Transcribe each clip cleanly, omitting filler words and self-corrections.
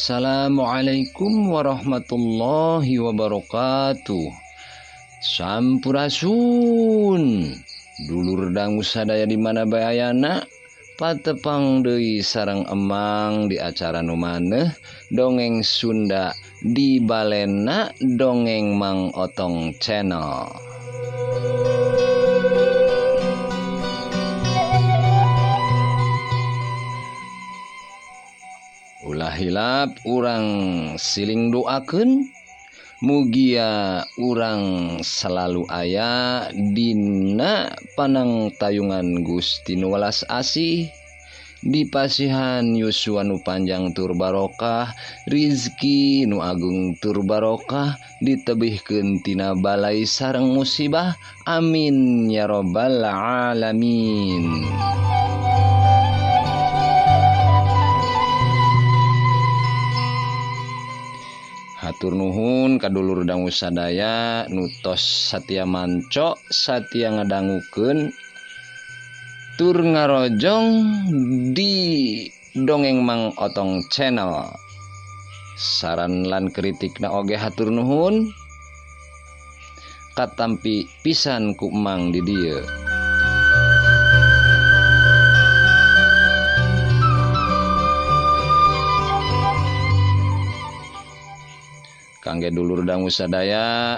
Assalamualaikum warahmatullahi wabarakatuh. Sampurasun. Dulur dangu sadaya di mana bae ayana, patepang deui sareng emang di acara nu maneuh dongeng Sunda di balena Dongeng Mang Otong Channel. Ulah hilap urang siling doakeun mugia urang selalu aya dina panangtayungan Gusti nu welas asih, dipasihan yuswa nu panjang tur barokah, rizki nu agung tur barokah, ditebihkeun tina balai sareng musibah. Amin ya robbal alamin. Hatur nuhun ka dulur dangu sadaya nu tos satia manco, satia ngadangukeun tur ngarojong di Dongeng Mang Otong Channel. Saran lan kritikna oge hatur nuhun. Katampi pisan ku Mang di dieu. Kangge dulur dangu sadaya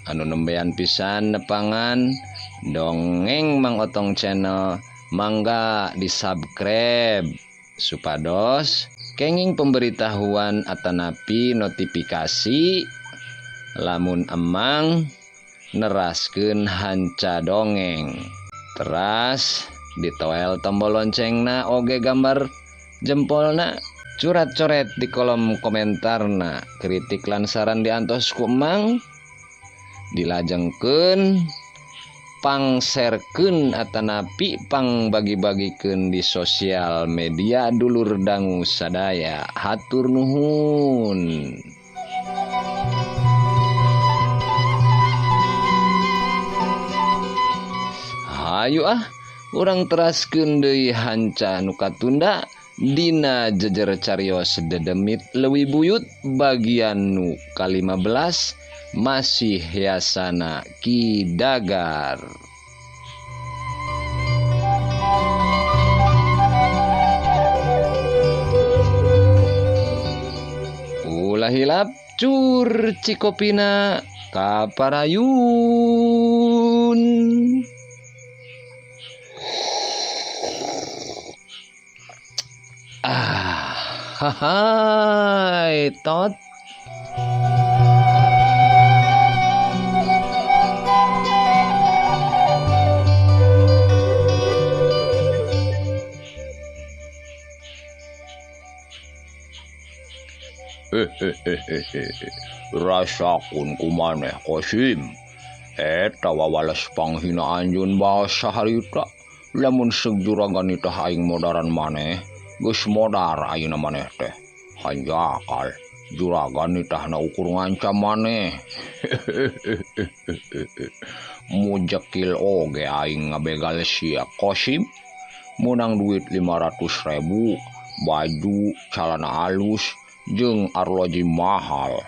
anu nembean pisan nepangan Dongeng Mang Otong Channel, mangga di subscribe supados kenging pemberitahuan atanapi notifikasi lamun emang neraskeun hanca dongeng. Teras ditoel tombol loncengna oge gambar jempolna, curat-coret di kolom komentarna, kritik lan saran diantos ku emang, dilajengkeun, pangserkeun atanapi pang bagi-bagikeun di sosial media dulur dangu sadaya. Hatur nuhun. Hayu ah, urang teraskeun deui hanca nu katunda dina jejer carios dedemit leuwih buyut bagian nu ka-15 masih yasana Ki Dagar. Ulah hilap cur cikopina kaparayun. Ah, hai tot. Hehehehe, rasakun kumaneh Kosim. Eta wawales panghina anjeun bahasa harita. Lamun seug juragan itah aing modaran maneh, geus modar ayeuna maneh teh. Hanjakal juragan itahna ukur ngancam maneh. Mujekil oge aing ngabegal sia Kosim. Menang duit 500.000, baju, calana halus, jeung arloji mahal.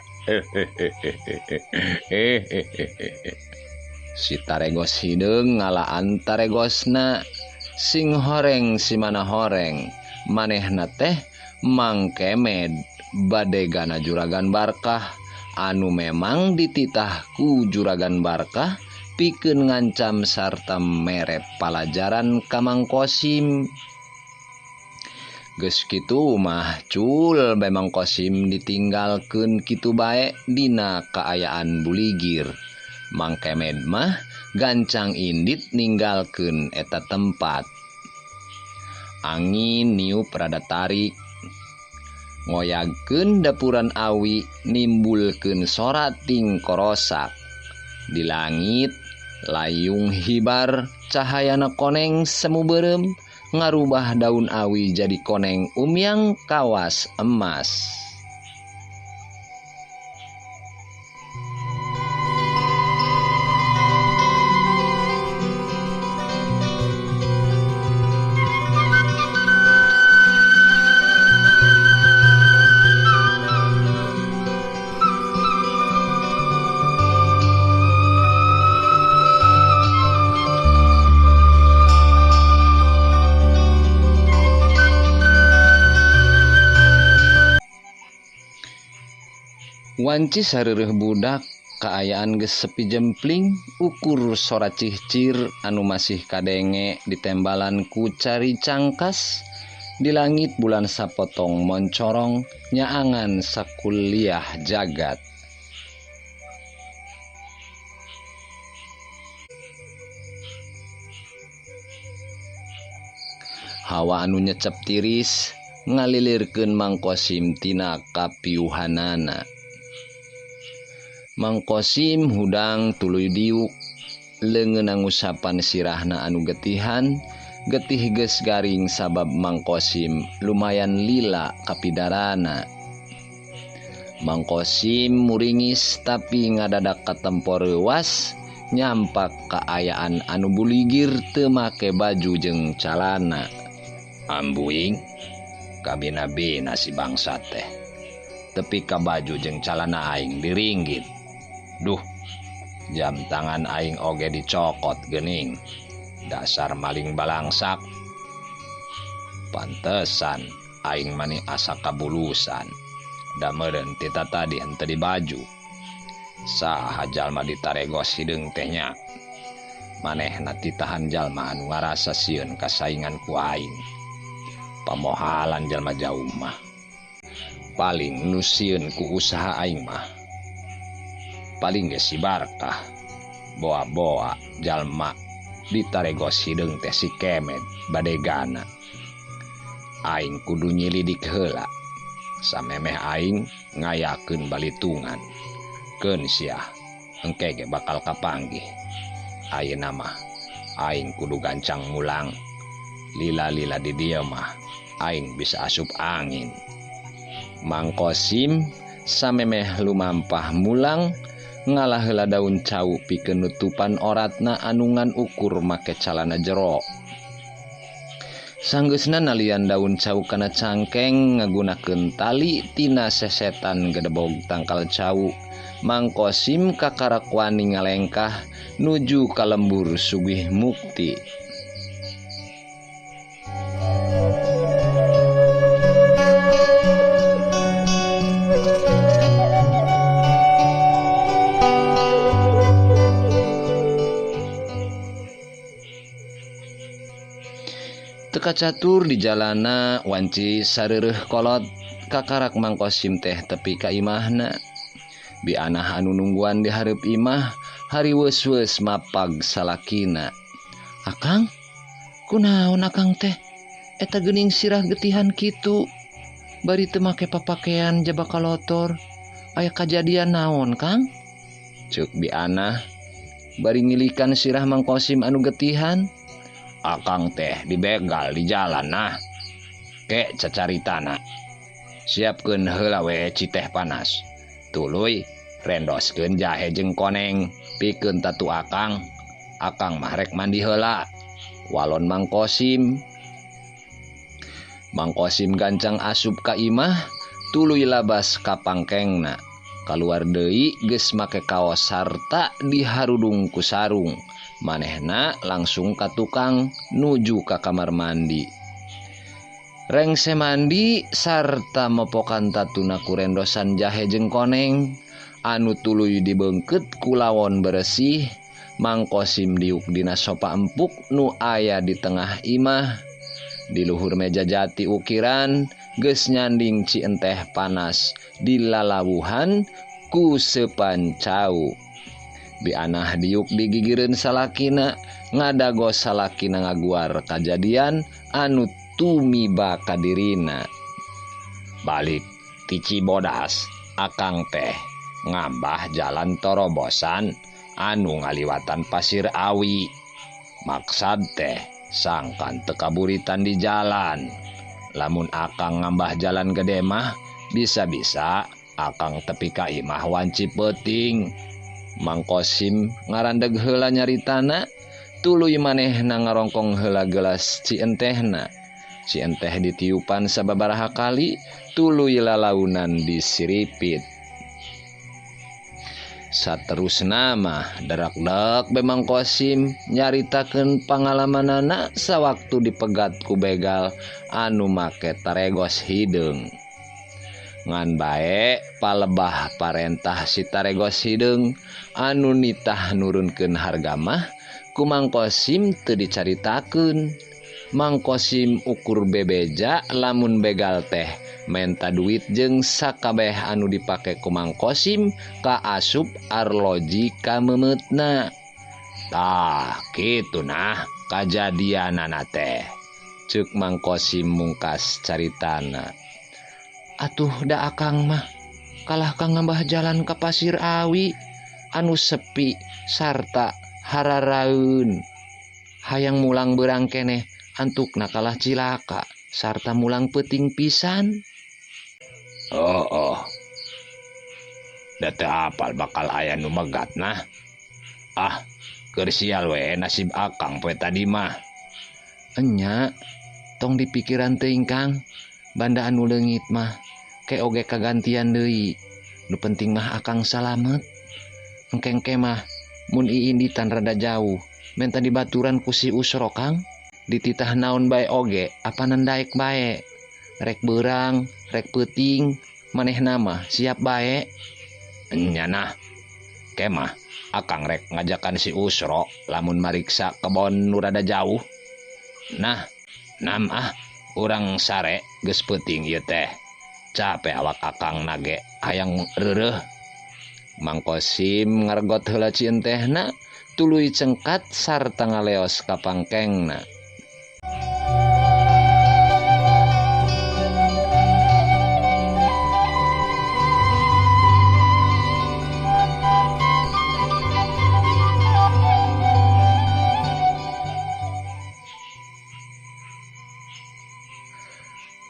Si taregos hideung ngalaan taregosna, sing horeng si mana horeng. Manehna teh Mang Kemed badegana Juragan Barkah anu memang dititah ku Juragan Barkah pikeun ngancam sarta mere palajaran ka Mang Kosim. Geus kitu mah cul bae Mang Kosim ditinggalkeun kitu bae dina kaayaan buligir. Mang Kemed mah gancang indit ninggalkeun eta tempat. Angin niup rada tarik, ngoyagkeun dapuran awi, nimbulkeun sora tingkorosak. Di langit layung hibar cahayana koneng semu beureum, ngarubah daun awi jadi koneng umyang kawas emas. Wanci sareureuh budak kaayaan geus sepi jempling ukur sora cihcir anu masih kadenge ditembalan ku cari cangkas di langit bulan sapotong moncorong nyaangan sakuliah jagat. Hawa anu nyecep tiris ngalilirkeun Mang Kosim tina kapiuhanana. Mang Kosim hudang tuluy diuk leungeun ngusapan sirahna anu getihan, getih geus garing sabab Mang Kosim lumayan lila kapidarana. Mang Kosim muringis tapi ngadadak katempo reuwas nyampak kaayaan anu buligir teu make baju jeung calana. Ambuing kabina-bina si bangsa teh tepi ka baju jeung calana aing diringgit. Duh, jam tangan aing oge dicokot geuning. Dasar maling balangsak. Pantesan aing mani asa kabulusan. Da meureun ti tatadi henteu di baju. Saha jalma ditaregos hideung teh nya. Manehna titahan jalma anu ngarasa sieun kasaingan ku aing. Pamohalan jalma jauh mah. Paling nu sieun ku usaha aing mah. Paling ge si Barkah. Boa-boa jalma ditaregos hideung teh si Kemed badegana. Aing kudu nyilidik heula. Samemeh aing ngayakeun balitungan. Keun siah engke ge bakal kapanggih. Ayeuna mah aing kudu gancang mulang. Lila-lila di dieu mah aing bisa asup angin. Mang Kosim samemeh lumampah mulang ngalah heula daun cau pikeun nutupan oratna anu ngan ukur make calana jero. Sanggeusna nalian daun cau kana cangkeng ngagunakeun tali tina sesetan gedebog tangkal cau. Mang Kosim kakarak wani ngalengkah nuju ka lembur Sugih Mukti. Teka catur di jalana wanci sareureuh kolot kakarak Mang Kosim teh tepi ka imahna. Bianah anu nungguan di hareup imah hariweus-weus mapag salakina. Akang, kunaon akang teh? Eta geuning sirah getihan kitu. Bari teu make papakean jaba kalotor. Aya kajadian naon, Kang? Ceuk bianah bari ngilikan sirah Mang Kosim anu getihan. Akang teh dibegal di jalan nah. Kek cacaritana. Siapkeun heula we ci teh panas. Tuluy rendoskeun jahe jeung koneng pikeun tatu akang. Akang mah rek mandi heula. Walon Mang Kosim. Mang Kosim gancang asup ka imah tuluy labas ka pangkengna. Kaluar deui geus make kaos sarta diharudung ku sarung. Manehna langsung ka tukang nuju ka kamar mandi. Rengse mandi sarta mopokan tatuna ku rendosan jahe jeung koneng anu tuluy dibeungkeut ku lawon beresih. Mang Kosim diuk dina sopa empuk nu aya di tengah imah. Di luhur meja jati ukiran geus nyanding ci enteh panas dilalawuhan ku seupan cau. Bianah diuk digigireun salakina ngadago salakina ngaguar kajadian anu tumiba kadirina. Balik ti Cibodas akang teh ngambah jalan torobosan anu ngaliwatan Pasir Awi. Maksad teh sangkan teu kaburitan di jalan. Lamun akang ngambah jalan gede mah bisa-bisa akang tepi ka imah wanci peuting. Mang Kosim ngarandeg heula nyaritana tuluy manehna ngarongkong heula gelas ci entehna. Ci enteh ditiupan sababaraha kali tuluy lalaunan disiripit. Saterusna mah darak-dak be Mang Kosim nyaritakeun pangalamanana sawaktu dipegat ku begal anu make taregos hideung. Ngan bae palebah parentah si Taregos hideung anu nitah nurunkeun harga mah ku Mang Kosim teu dicaritakeun. Mang Kosim ukur bebeja lamun begal teh menta duit jeung sakabeh anu dipake ku Mang Kosim kaasup arloji kameumeutna. Tah kitu nah kajadianana teh. Ceuk Mang Kosim mungkas caritana. Atuh da akang mah kalah kang ngambah jalan ka Pasir Awi anu sepi sarta hararaeun. Hayang mulang beurang keneh antukna kalah cilaka sarta mulang peuting pisan. Oh oh. Da teu apal bakal aya nu megat nah. Ah, keur sial we nasib akang poe tadi mah. Enya, tong dipikiran teuing Kang. Banda anu leungit mah ke oge kagantian deui. Nu penting mah akang salamet. Engkengke mah mun iinditan rada jauh, menta dibaturan ku si Usro Kang. Dititah naon bae oge, apanan daek bae. Rek beurang, rek peuting, manehna mah siap bae. Enya nah. Kemah akang rek ngajakan si Usro lamun mariksa kebon nu rada jauh. Nah, nam ah urang sare geus peuting ieu teh. Capek awak akang nage hayang reureuh. Mang Kosim ngargot heula cieun tehna, tuluy cengkat sarta ngaleos ka pangkengna.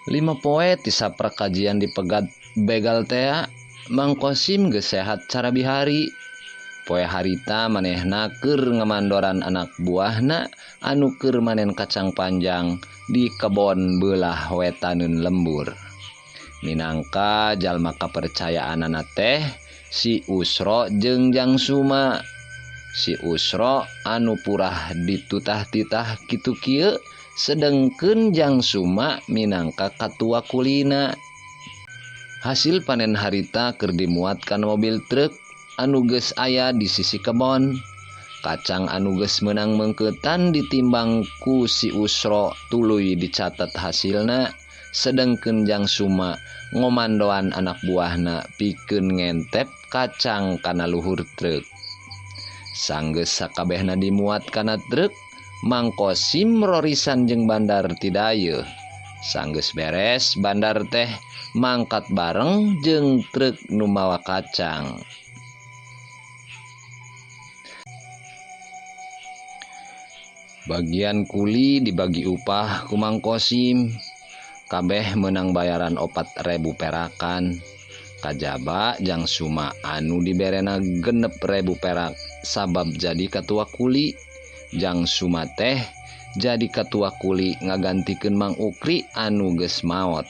Lima poe ti saprak kajian dipegat begal tea, Mang Kosim geus sehat cara bihari. Poe harita manehna keur ngamandoran anak buahna anu keur manen kacang panjang di kebon beulah wetaneun lembur. Minangka jalma kapercayaanana teh si Usro jeung Jang Suma. Si Usro anu purah ditutah-titah kitu kieu, sedengkeun Jang Suma minangka katua kulina. Hasil panen harita keur dimuat kana mobil truk anu geus aya di sisi kebon. Kacang anu geus meunang meungkeutan ditimbang ku si Usro tuluy dicatat hasilna, sedengkeun Jang Suma ngomandoan anak buahna pikeun ngentep kacang kana luhur truk. Sanggeus sakabehna dimuat kana truk, Mang Kosim rorisan jeung bandar tidayeuh. Sanggeus beres bandar teh mangkat bareng jeung truk nu mawa kacang. Bagian kuli dibagi upah ku Mang Kosim. Kabeh meunang bayaran 4.000 perakan. Kajaba Jang Suma anu diberena 6.000 perak sabab jadi katua kuli. Jang Suma teh jadi katua kuli ngagantikeun Mang Ukri anu geus maot.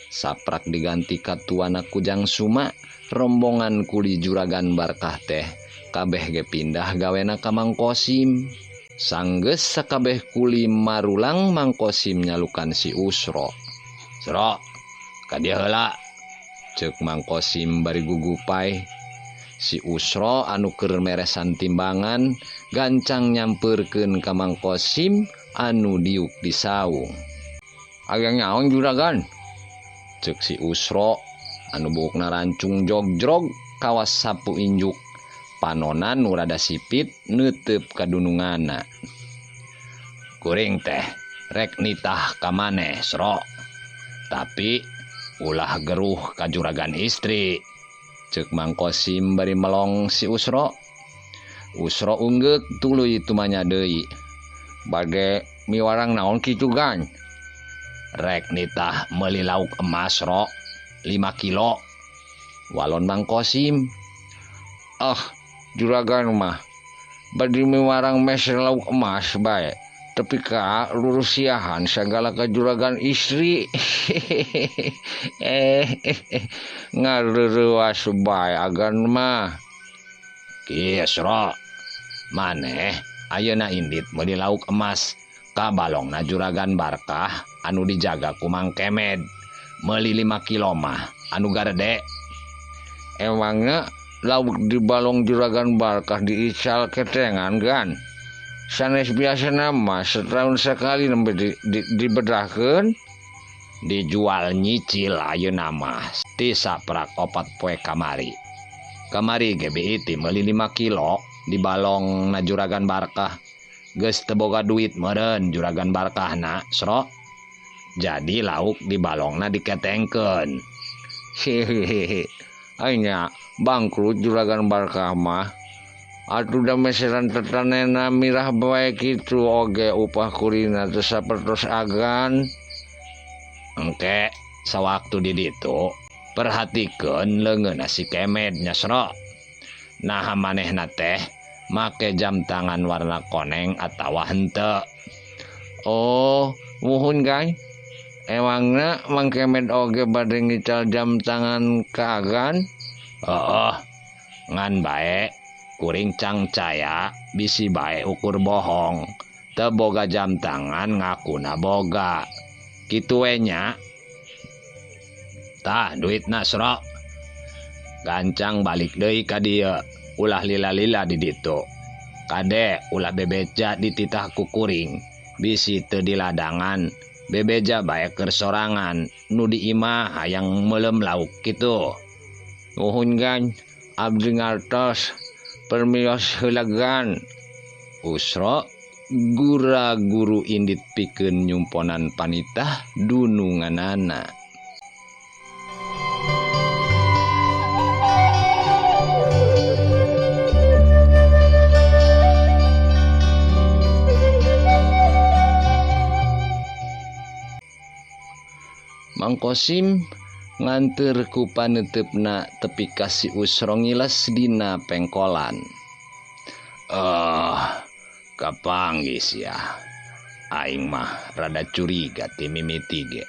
Saprak diganti katuana ku Jang Suma, rombongan kuli juragan Barkah teh kabeh ge pindah gawena ka Mang Kosim. Sanggeus sakabeh kuli marulang, Mang Kosim nyalukan si Usro. "Sro, ka dieu heula," ceuk Mang Kosim bari gugupai. Si Usro anu keur meresan timbangan gancang nyampeurkeun ka Mang Kosim anu diuk di saung. "Aya nyaon juragan?" ceuk si Usro anu buukna rancung jogjrog kawas sapu injuk. Panonan nu rada sipit neuteub kadununganna. "Kuring teh rek nitah ka maneh, Sro. Tapi ulah geruh ka juragan istri," ceuk Mang Kosim bari melong si Usro. Usro unggeuk tuluy tumanya deui. "Bade miwarang naon kitu gan?" "Rek nitah meuli lauk emas, Ro, 5 kilo." Walon Mang Kosim. "Ah, juragan mah bade miwarang meser lauk emas bae, tepi ka lurusiahan sagala ka juragan istri." Ngareurewas bae agan mah. "Kieu, Sro, maneh ayeuna indit meuli lauk emas ka balongna juragan Barkah anu dijaga ku Mang Kemed. Meuli 5 kilo mah anu garede. Emangnya lauk di balong Juragan Barkah diical ketengan kan? Sanes biasa nama setahun sekali nembe dibedahkeun. Dijual nyicil ayeuna mah ti saprak 4 poe kamari. Kamari ge BIT meuli 5 kilo di balong na Juragan Barkah. Geus teu boga duit meureun Juragan Barkahna, Sro. Jadi lauk di balongna diketengkeun. Hehehe. Anya bangkrut Juragan Barkah mah. Atuh da meseran tetanena mirah bae kitu oge upah kulina teu sapertos agan. Engke sawaktu di ditu perhatikeun leungeunna si Kemed nya, Sro. Naha manehna teh make jam tangan warna koneng atawa henteu. Oh, muhun kan? Emangna Mang Kemed oge bade ngical jam tangan ka agan? Heeh, ngan bae kuring cangcaya bisi bae ukur bohong. Teu boga jam tangan ngakuna boga. Kitu we nya. Tah duitna, Sro. Gancang balik deui ka dieu, ulah lila-lila di ditu. Kade ulah bebeja dititah ku kuring, bisi teu diladangan, bebeja bae keur sorangan, nu di imah hayang meuleum lauk kitu. Nuhun gan, abdi ngartos, permios heula gan. Usro gura-guru indit pikeun nyumponan panitah dununganana. Mang Kosim nganteur ku paneuteup-na tepi ka si Usro ngiles dina pengkolan. Kapanggih sia. Aing mah rada curiga ti mimiti ge.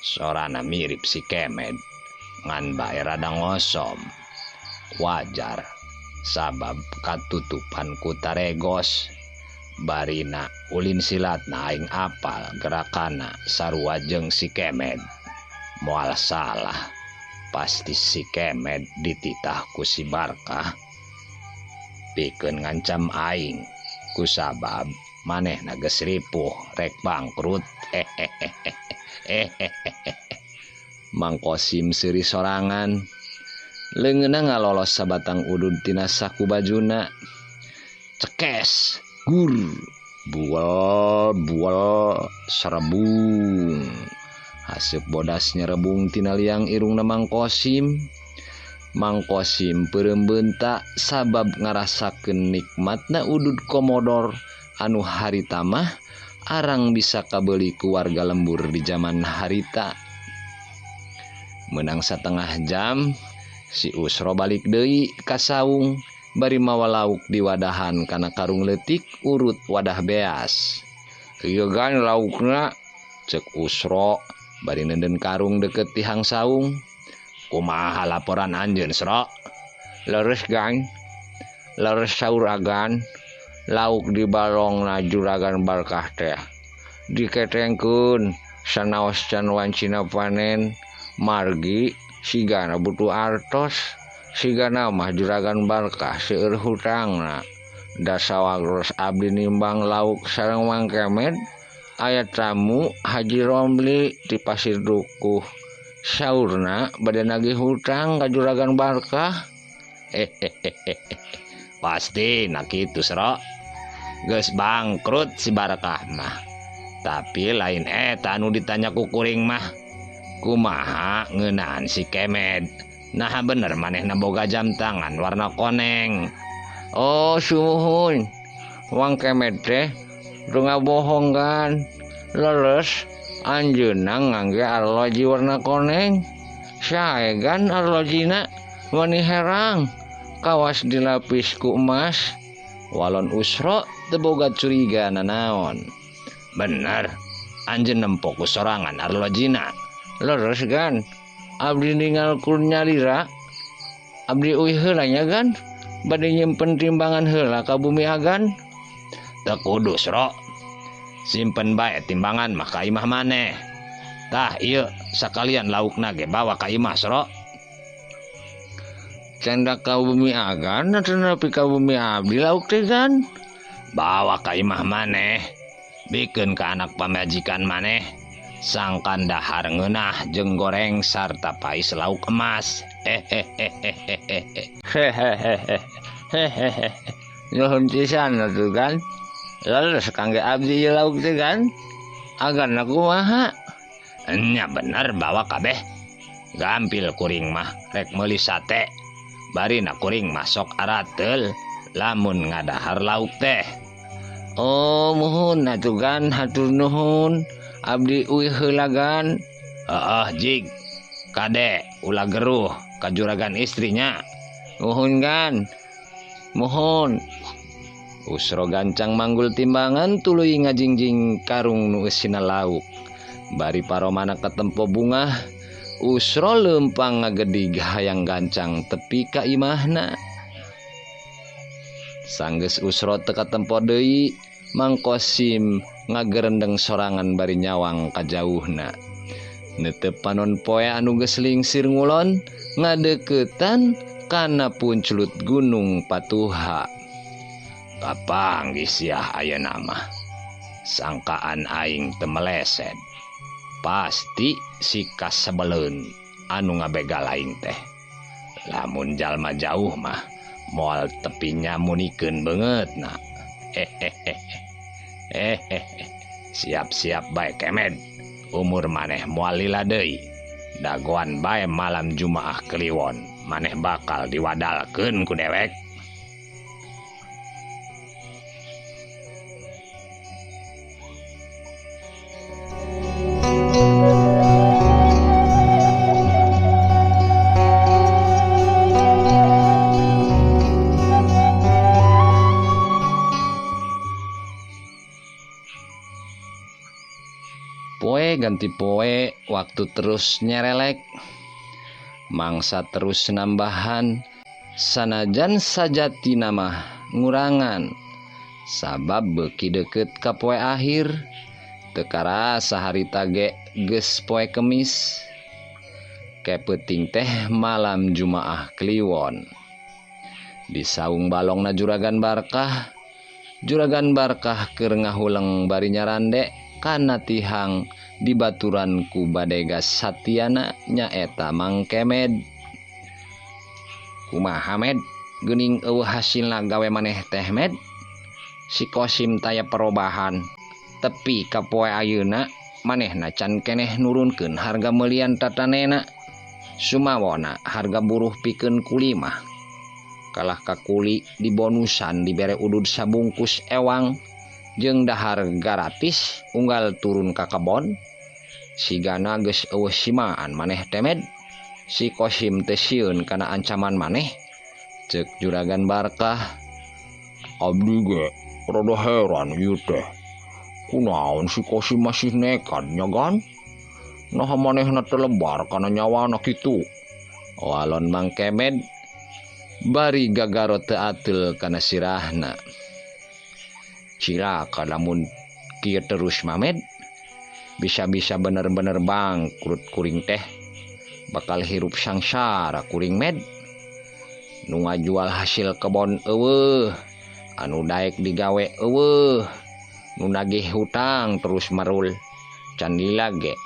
Sorana mirip si Kemed, ngan bae rada ngosom. Wajar, sabab katutupan ku taregos. Barina ulin silatna aing apal gerakana sarua jeung si Kemed. Moal salah, pasti si Kemed dititah ku si Barkah pikeun ngancam aing kusabab manehna geus ripuh rek bangkrut. Mang Kosim seuri sorangan, leungeunna ngalolos sabatang udud tina saku bajuna. Cekes gur bual bual serebung. Haseup bodas nyerebung tina liang irungna Mang Kosim. Mang Kosim peureum beunta sabab ngarasakeun nikmatna udud komodor anu harita mah arang bisa kabeuli ku warga lembur di jaman harita. Menang satengah jam si Usro balik deui ka saung bari mawa lauk di wadahan kana karung leutik urut wadah beas. Ieu gan laukna, cek Usro bari nenden karung deket tihang saung. Kumaha laporan anjeun, Sro? Leres gan, leres saur agan, lauk di balongna Juragan Barkah teh diketengkeun sanaos can wancina panen, margi sigana butuh artos. Sigana mah Juragan Barkah seueur hutangna. Da sawagros abdi nimbang lauk sareng Mang Kemed, aya tamu Haji Romli di Pasir Dukuh. Saurna bade nagih hutang ka Juragan Barkah. Pasti nak kitu, Sro. Geus bangkrut si Barkah mah. Tapi lain eta anu ditanya ku kuring mah. Kumaha ngeunaan si Kemed? Nah bener manehna boga jam tangan warna koneng. Oh sumuhun, Mang Kemed teh teu ngabohong kan. Leres anjeunna ngangge arloji warna koneng. Sae gan arlojina mani herang, kawas dilapis ku emas. Walon Usro teu boga curiga nanaon. Bener, anjeun nempo ku sorangan arlojina. Leres gan, abdi ningal ku nyalira. Abdi uih heula nya gan, bade nyimpen timbangan heula ka bumi agan. Teu kudu, Sro. Simpen bae timbangan mah ka imah maneh. Tah ieu sakalian laukna ge bawa ka imah Sro. Canda ka bumi agan nepi ka bumi abdi lauk teh gan. Bawa ka imah maneh. Bikeun ka anak pamajikan maneh. Sangkan dahar ngeunah jeung goreng sarta pais lauk emas. Hehehe. Nuhun pisan atuh gan. Leres kangge abdi ieu lauk teh gan. Agan kumaha? Nya bener bawa kabeh. Gampil kuring mah rek meuli sate. Barina kuring mah sok arateul lamun ngadahar lauk teh. Oh muhun atuh gan, hatur nuhun. Abdi uih heula gan. Heeh jig. Kade ulah geruh ka juragan istrinya. Muhun gan. Muhun. Usro gancang manggul timbangan tuluy ngajingjing karung nu eusina lauk. Bari paromana katempo bungah, Usro leumpang ngagedig hayang gancang tepi ka imahna. Sanggeus Usro teu katempo deui, Mang Kosim ngagerendeng sorangan bari nyawang kajauhna. Neuteup panon poe anu geus lingsir ngulon ngadeuketan kana punculut Gunung Patuha. Kapanggih siah ayeuna mah. Sangkaan aing teu meleset. Pasti si kasebeleun anu ngabegal aing teh. Lamun jalma jauh mah moal tepi nyamunikeun beungeutna. Siap-siap bae kemed. Umur maneh moal lila deui. Dagoan bae malam Jumaah Kliwon, maneh bakal diwadalkeun ku dewek. Poe ganti poe, waktu terus nyerelek, mangsa terus nambahan, sanajan sajati nama ngurangan, sabab beuki deukeut ka poe akhir, teu karasa harita ge geus poe Kemis. Kepeuting teh malam Jumaah Kliwon. Di saung balongna Juragan Barkah, Juragan Barkah keur ngahuleng bari nyarande kana tihang dibaturan ku badega Satyana nyaeta Mang Kemed. Kumaha Med, geuning eueuh hasilna gawe maneh teh Med? Si Kosim taya perobahan, tepi ka poe ayeuna manehna can keneh nurunkeun harga meulian tatanena. Sumawona harga buruh pikeun kulimah. Kalah ka kuli dibonusan dibere udud sabungkus ewang jeung dahar gratis unggal turun ka kebon. Sigana geus eueuh simaan maneh teh Med. Si Kosim teh sieun kana ancaman maneh. Ceuk Juragan Barkah, abdi ge rada heran ieu teh. Kunaon si Kosim masih nekat nya gan? Naha manehna teu lebar kana nyawana kitu. Walon Mang Kemed bari gagaro teu ateul kana sirahna. Cilaka lamun kieu terus Mamed, bisa-bisa bener-bener bangkrut kuring teh. Bakal hirup sangsara kuring Med. Nu ngajual hasil kebon eueuh, anu daek digawe eueuh, nu nagih hutang terus merul. Can lila ge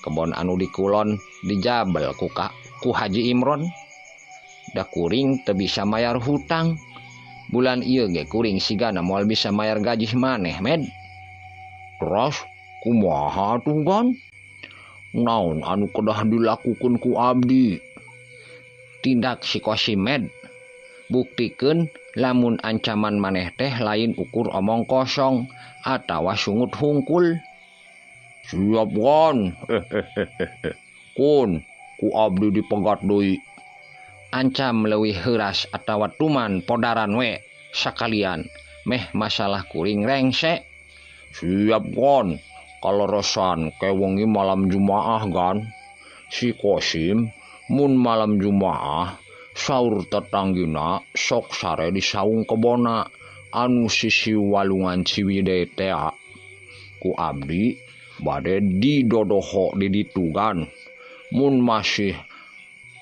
kebon anu dikulon dijabel ku Haji Imron. Da kuring teu bisa mayar hutang. Bulan ieu ge kuring sigana moal bisa mayar gaji maneh Med. Terus kumaha tuh gan? Naon anu kedah dilakukeun ku abdi? Tindak si Kosim Med. Buktikeun lamun ancaman maneh teh lain ukur omong kosong atawa sungut hungkul. Siap gan. Kun ku abdi dipegat deui. Ancam leuwih heuras atawa tuman podaran we sakalian meh masalah kuring rengse. Siap gan. Kaleresan kewengi malam Jumaah gan. Si Kosim mun malam Jumaah saur tetanggina sok sare di saung kebona anu sisi walungan Ciwidey tea. Ku abdi bade didodoho di ditugan. Mun masih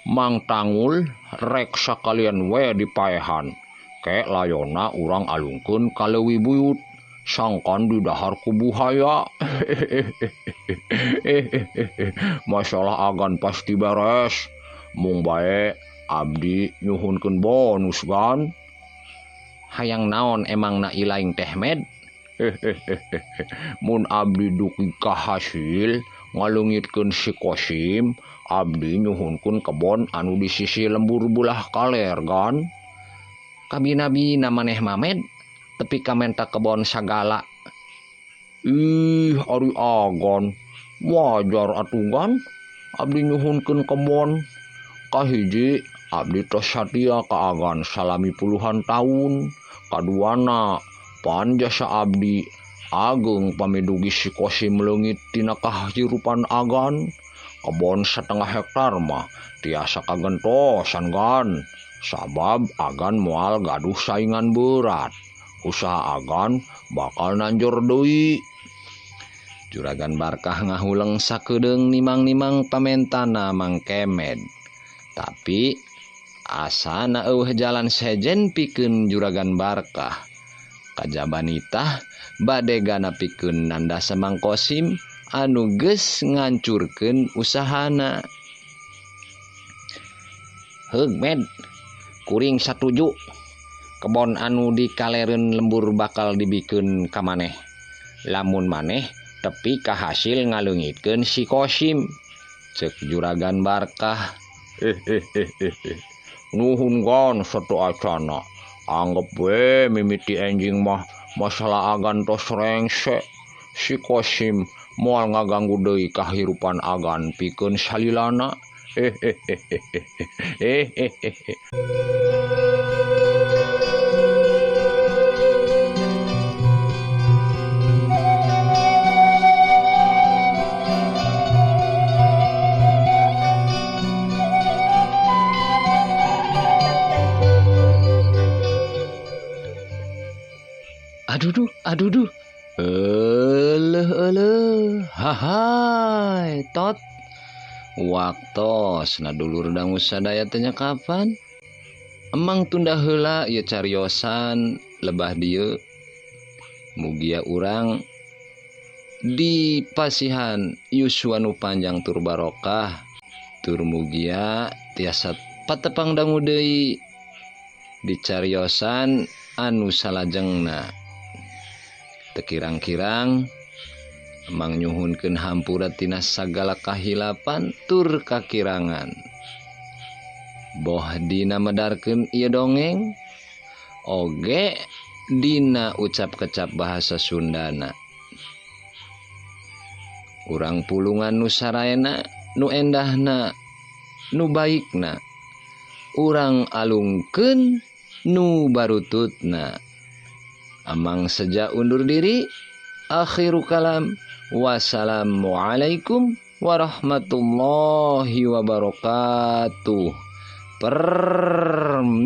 mangtangul rek sakalian we dipaehan. Ke layona urang alungkeun ka leuwi buyut. Sangkan didahar ku buhaya. Masalah agan pasti beres. Mung bae abdi nyuhunkeun bonus gan. Hayang naon emang na ilaing teh Med? Mun abdi duki kahasil ngalungitkeun si Kosim, abdi nyuhunkeun kebon anu di sisi lembur bulah kaler gan. Kabina-bina maneh Mamed tepi ka menta kebon sagala. Ih, ari agan wajar atuh gan abdi nyuhunkeun kebon. Kahiji abdi tos satia ka agan salami puluhan taun. Kaduana pan jasa abdi ageng pamidugi si Kosim leungit tina kahirupan agan. Kebon setengah hektar mah tiasa kagentosan gan. Sabab agan moal gaduh saingan berat. Usaha agan bakal nanjor deui. Juragan Barkah ngahuleng sakedeung nimang-nimang pamentana Mang Kemed. Tapi asana eueuh jalan sejen pikeun Juragan Barkah. Kajaba nitah bade gana pikeun nandasa Mang Kosim anu geus ngancurkeun usahana. Heug Med, kuring satuju. Kebon anu dikalereun lembur bakal dibikeun ka maneh. Lamun maneh tepi kahasil ngaleungitkeun si Kosim. Ceuk Juragan Barkah. Nuhun gan satu acana. Anggep we mimiti enjing mah masalah agan tos rengse. Si Kosim moal ngaganggu deui kahirupan agan pikeun salilana. Aduh, aduh, duh. Eleh, eleh. Hahai, tot. Waktos na dulur dangu sadaya tanya kapan? Emang tunda heula ieu cariosan lebah dieu. Mugia urang di pasihan yuswa nu panjang tur barokah. Tur mugia tiasa patepang dangu deui di cariosan anu salajengna. Tekirang-kirang emang nyuhunkeun hampura tina sagala kahilapan tur kakirangan. Boh dina medarkeun ieu dongeng oge dina ucap kecap bahasa Sundana. Urang pulungan nu saraena, nu endahna, nu baikna. Urang alungkeun nu barututna. Amang seja undur diri. Akhiru kalam. Wassalamualaikum warahmatullahi wabarakatuh. Permios.